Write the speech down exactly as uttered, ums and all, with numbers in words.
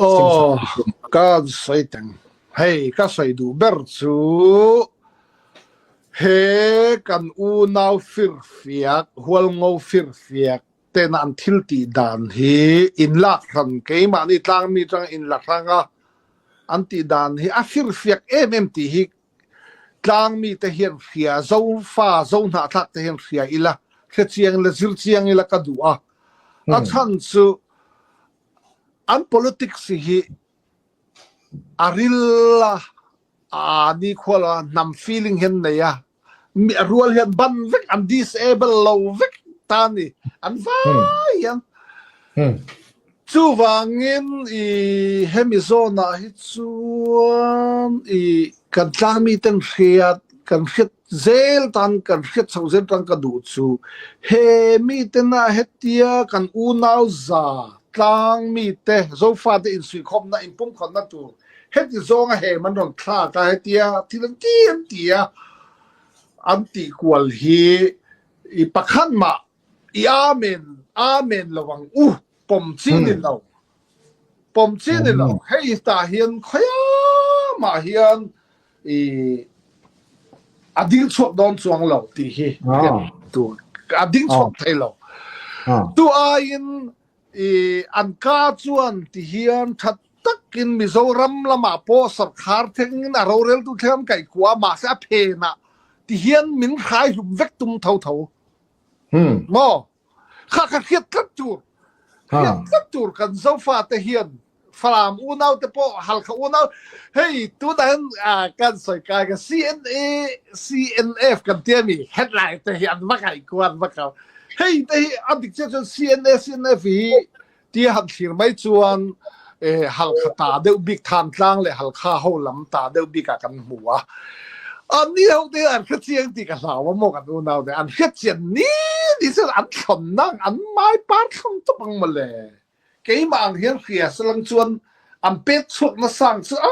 Aw, kan sawi teng. Hei, ka sawi duh ber chu, he kan unau firfiak, Hualngo firfiak ten an thil tih dan hi in lak hran, keimahni tlangmi tang in la hrang a, an tih dan hi a firfiak em em tih hi tlangmi te hian hria, Zofa, Zo hnahthlak te hian hria ila, hre chiang ila, zir chiang ila ka duh a. A chhan chu an politics hi a ril a, a ni khual a, hnam feeling hian nei a, mi a rual hian ban vek, an disable lo vek ta ni, an vai hian. Chuvangin i hemi zawnah hi chuan i kan tlangmi ten hriat, kan hriat zel tan, kan hriat chho zel tan ka duh chu, he mi tena hetia kan unau za tlangmi te, Zofa te insuihkhawmna, inpumkhawnna tur heti zawnga hem an rawn thlak a, hetia thil an ti an ti a, an tih kual hi i pakhat mah i amen, amen lo ang u, pawm chin in lo. Pawm chin in lo. Hei tah hian khawiah mah hian i a ding chhuak dawn chuang lo tih hi. Ah. Tu, a ding chhuak thei lo. Ah. Tu aiin i an ka chuan ti hian ṭha takin Mizoram lamah pawh sawrkar thlengin a roreltu thleng an kaihkua, mahse a phenah ti hian min hrai hlum vek tum tho tho. Hmm. Maw? Kha, kha hriat tlat tur. Ha. Hriat tlat tur kan Zofa te hian, Falam unau te pawh, Halkha unau. Hei, tunah hian, a, kan sawi kai ka C N A, C N F kan tia mi, headline te hi an va kaihkua, an va kal. Hei, te hi a dik chiah chuan C N A, C N F hi tia han thlir mai chuan, eh, Halkha ta deuh bik, Thantlang leh Halkha ho lam ta deuh bikah kan hmu a. An ni ho te an hre chiang tih ka hlau a maw, kan unau te an hre chian ni ni chuan an thlawn nang, an mai par thlawn tawp ang maw le. Keimah ang hian hria sa lang chuan an pek chhuakna sang chu a